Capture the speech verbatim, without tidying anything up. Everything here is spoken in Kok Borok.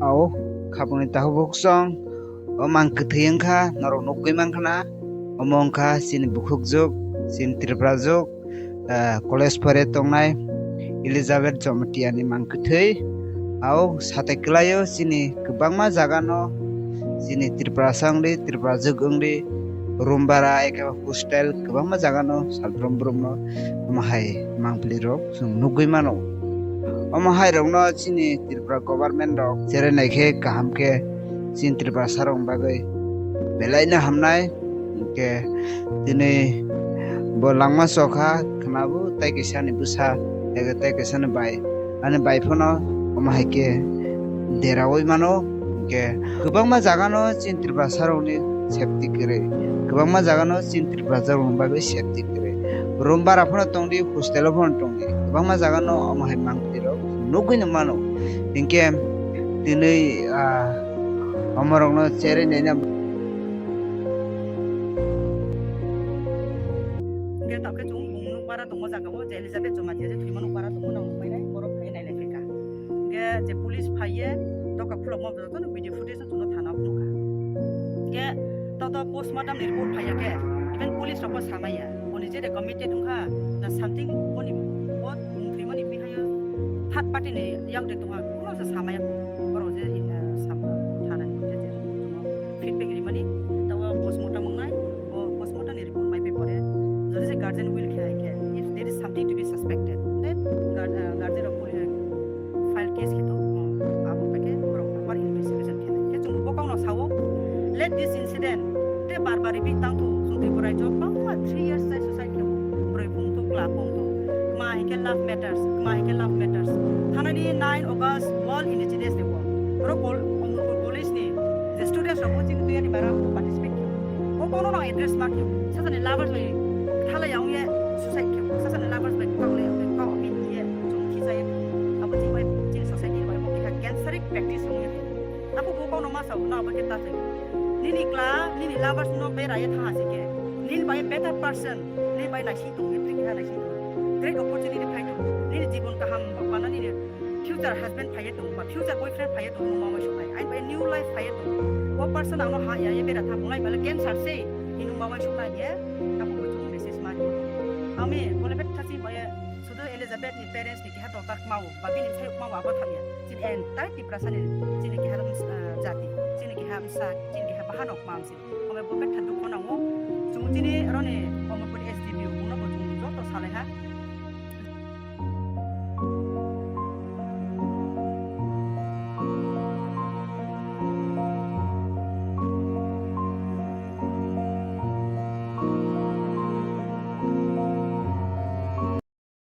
Ao, khapangni takhuk bukhuk song, o mang kwthwi wngkha, norok nukgwi mankha na, omo wngkha chini bukhuk juk, chini Tripura juk, ah, college pore tongnai Elizabeth Jamatia ni mang kwthwi. Ao, satai kwlaio chini kwbangma jaga no, chini Tripura sa wngdi, Tripura juk wngdi, room bara, eke hostel, kwbangma jaga no, salbrum brum no, omo hai mangpili rok chwng nukgwi mano. Omo hai rokno chini Tripura government rok cherai nai khe kaham khe chini Tripura sarok bagwi belai no hamnai. Hwnkhe tini bo langma chokha khwnabo tai kaisa ni bwsa ego tai kaisa ni bai ani bai phano omo hai khe deraui mano. Hwnkhe kwbangma jaga no chini Tripura sarok ni safety kwrwi, kwbangma jaga no chini Tripura sarok ni bagwi safety kwrwi. Room bara phano tongdi, hostel o phano tongdi, kwbangma jaga no omo hai mangpili rok nugwi no mano. Hinkhe tini, ah, omo rok no cherwi naina. Hwnkhe tokhe chwng bung nukbara tongma jaga o je Elizabeth Jamatia je thwima nukbara tongma nang nukmai nai borok phai nai lai kha. Hwnkhe je police phai ye doka khulokma jotono video footage no chwngno thana o phunukha. Hwnkhe toto postmortem ni report phai ya khe even police rok bo samaya. Boni je de committed wngkha na something boni bo bung thwimani bihayo third party ni yak de tongha kuno se samaya. Borok je, eh, sam-, thana ni je je feedback rimani tabo postmortem wngnai. O postmortem ni report bai pore jodi se guardian will khe hai khe, if there is something to be suspected, then guard-, uh, guardian rok police file case khe to, um, abo bai khe borok proper investigation khe khe chwng bo kokno sao, let this incident te bar bar repeat tang thu. Chwng Tripura rajyo bangma three years chai suicide khe boroi bung to kla bung to ma hinkhe love matters, ma hinkhe love matters. Thanani nine August World Indigenous Day o borok kol-, Omorpur College ni je students rok bo chini tuyani bara participate khe. Bo kono no address ma khe. Sasani lovers bai thalai ya ongya suicide khe. Sasani lovers bai kok le bai kok min ye chung khichai. Abo chini bai chini society bai bo khe canceric practice ongya. Abo bo kono ma sa no abo khe ta sai. Nini kla, nini lovers no bera ye tha si khe. Nini bai better person, nini bai naisi tong, nini kha naisi tong. Great opportunity phai tong. Nini jibon kaham bana nini future husband phaiye tong ba future boyfriend phaiye tong, nung mawai suknai. Ai bai new life phaiye tong. O person ano ha ya ye bera tha, mulai bala cancer se, hinung mawai suknai ye, tapu bo chung message mani. Ami bole bet thasi baye sudu Elizabeth ni parents ni keha daughter kmao, ba bini bwsai kmao abo thang ya. Chini entire Tiprasa ni, chini keha, ah, jati, chini keha bwsa, chini keha bahanok mam si. Omo bo betha dukho nango. Chwng chini roni Omorpur S D P O no bo chwng joto salai ha.